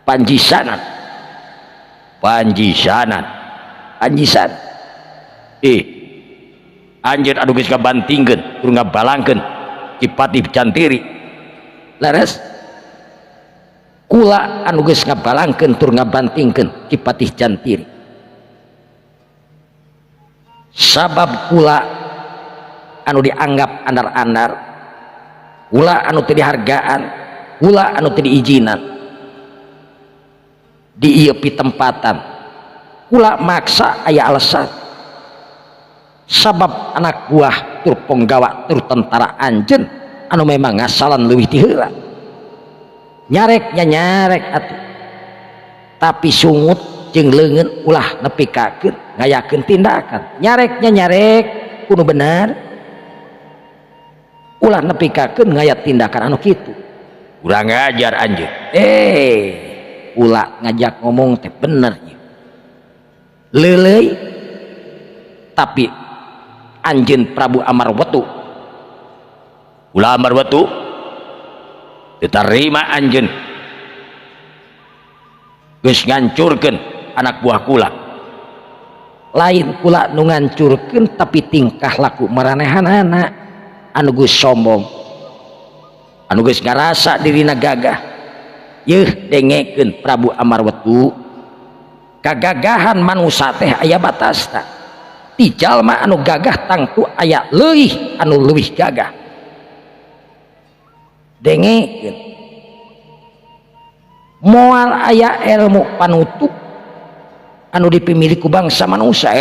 Panji Sanan. Panji Sanan. Panji Sanan. Anjeun anu geus ngabantingkeun tur ngabalangkeun Ki Patih Jantiri. Leres kula anu geus ngabalangkeun tur ngabantingkeun Ki Patih Jantiri. Sabab kula anu dianggap andar-andar, kula anu teu dihargaan, kula anu teu diizinan di ieu pitempatan, kula maksa aya alasan. Sabab anak buah tur ponggawa tur tentara anjeun anu memang ngasalan leuwih ti heula. Nyareknya nyarek atuh, tapi sungut jeung leungeun ulah nepikakeun ngayakeun tindakan. Nyareknya nyarek kudu bener, ulah nepikakeun ngaya tindakan anu kitu. Urang ngajar anjeun. Ulah ngajak ngomong teh bener ieu. Leuleuy tapi anjeun Prabu Amarwetu. Ulah Amarwetu diterima anjeun geus ngancurkeun anak buah kula. Lain kula nu ngancurkeun tapi tingkah laku maranehanana anu geus sombong, anu geus ngarasa dirina gagah. Yeuh dengekeun Prabu Amarwetu, kagagahan manusa teh aya batasna. Ti jalma anu gagah tangtu aya leuwih anu leuwih gagah. Dengekeun, moal aya ilmu panutup anu dipimilih ku bangsa manusia.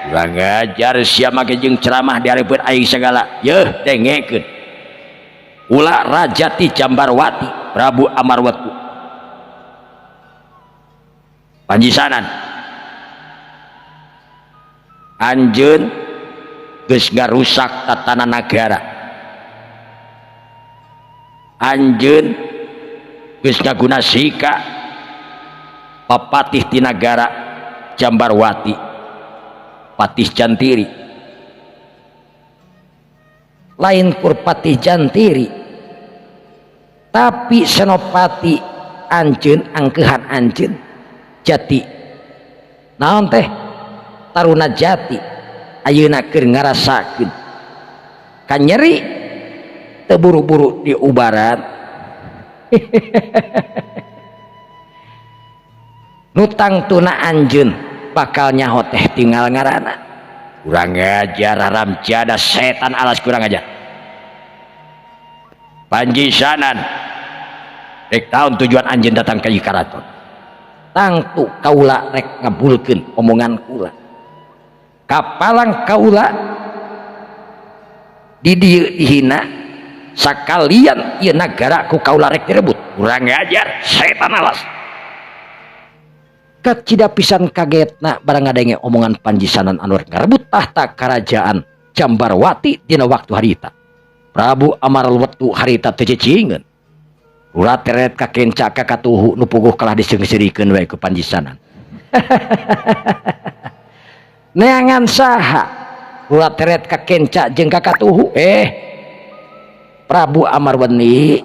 Urang ngajar sia make jeung ceramah di hareupeun aing sagala. Yeuh dengekeun, ulah Raja ti Jambarwati Prabu Amarwetu Panji Sanan anjeun geus ngarusak tatanan nagara. Anjeun geus ngaguna sika papatih ti nagara Jambarwati Patih Jantiri. Lain kur Patih Jantiri tapi Senopati anjeun angkeuhan anjeun Jati naon teh Taruna Jati ayeuna keur ngarasakeun kanyeri teu buru-buru diubaran. Nu tangtuna anjeun bakal nyaho teh tinggal ngaranna. Kurang ajar haram jadah setan alas kurang ajar. Panji Sanan rek tahun tujuan anjeun datang ka ieu karaton. Tangtu kaula rek ngabulkeun omongan kula. Kapalang kaula di dieu dihina sakalian ieu nagara ku kaula rek direbut. Kurang ajar setan alas. Kacida pisan kagetna barang ngadenge omongan Panji Sanan anu rek ngarebut tahta kerajaan Jambarwati dina waktu harita. Prabu Amarwatu harita teu cicingeun. Urat teret ka kenca ka katuhu nu puguh kalah diseungseurikeun we ku Panji Sanan. Neangan saha urat teret ka kenca jeung ka katuhu? Prabu Amarwani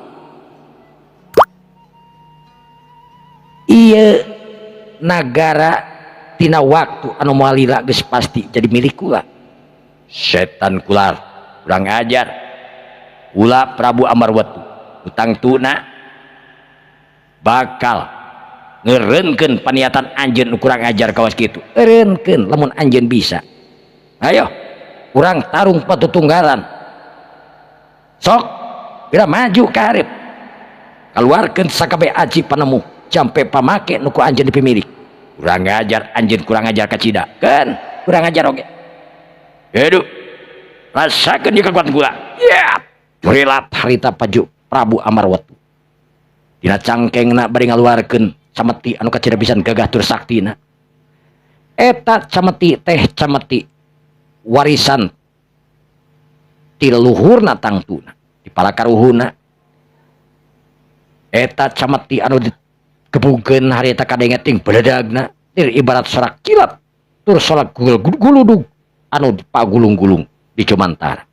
ieu nagara tina waktu anu moal lila geus pasti jadi milik kula. Setan kular kurang ajar. Kula Prabu Amarwatu utangtuna bakal ngeureunkeun paniatan anjeun nu kurang ajar kawas kitu. Eureunkeun lamun anjeun bisa. Ayo urang tarung patutunggalan. Sok geura maju ka hareup. Kaluarkeun sakabeh aji panemu jampe pamake nu ku anjeun dipimilik. Kurang ajar anjeun kurang ajar kacida. Keun kurang ajar oge. Aduh. Rasakeun ieu kakuatan kula. Ya, relat harita paju Prabu Amarwatu. Dina cangkengna bari ngaluarkeun cameti anu kacida pisan gagah tur saktina. Eta cameti teh cameti warisan ti leluhurna tangtuna, di palakaruhuna. Eta cameti anu dikebukeun harita kadenge ting beledagna, tir ibarat sorak kilat tur sorak guludug anu dipagulung-gulung di Cumantara.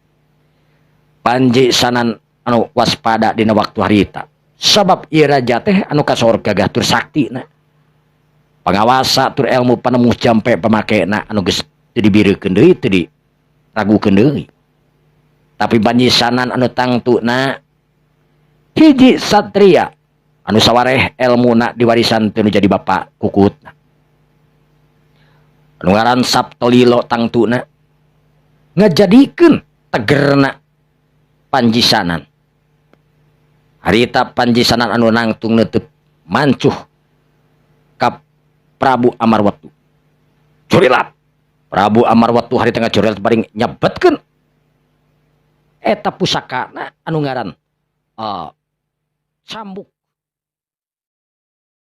Panji Sanan anu waspada dina waktu harita. Sabab ieu raja teh anu kasohor gagah tur saktina. Pangawasa tur ilmu panemu jampe pamakena anu geus teu dibireukeun deui teu diragukeun deui. Tapi Panji Sanan anu tangtuna hiji satria anu sawareh elmuna diwarisan teu nu jadi bapa kukutna. Anu ngaran Saptolilo tangtuna ngajadikeun tegerna Panji Sanan. Harita Panji Sanan anu nangtung neuteub mancuh ka Prabu Amarwatu. Curilat. Prabu Amarwatu harita ngacurilat bari nyebetkeun eta pusakana anu ngaran cambuk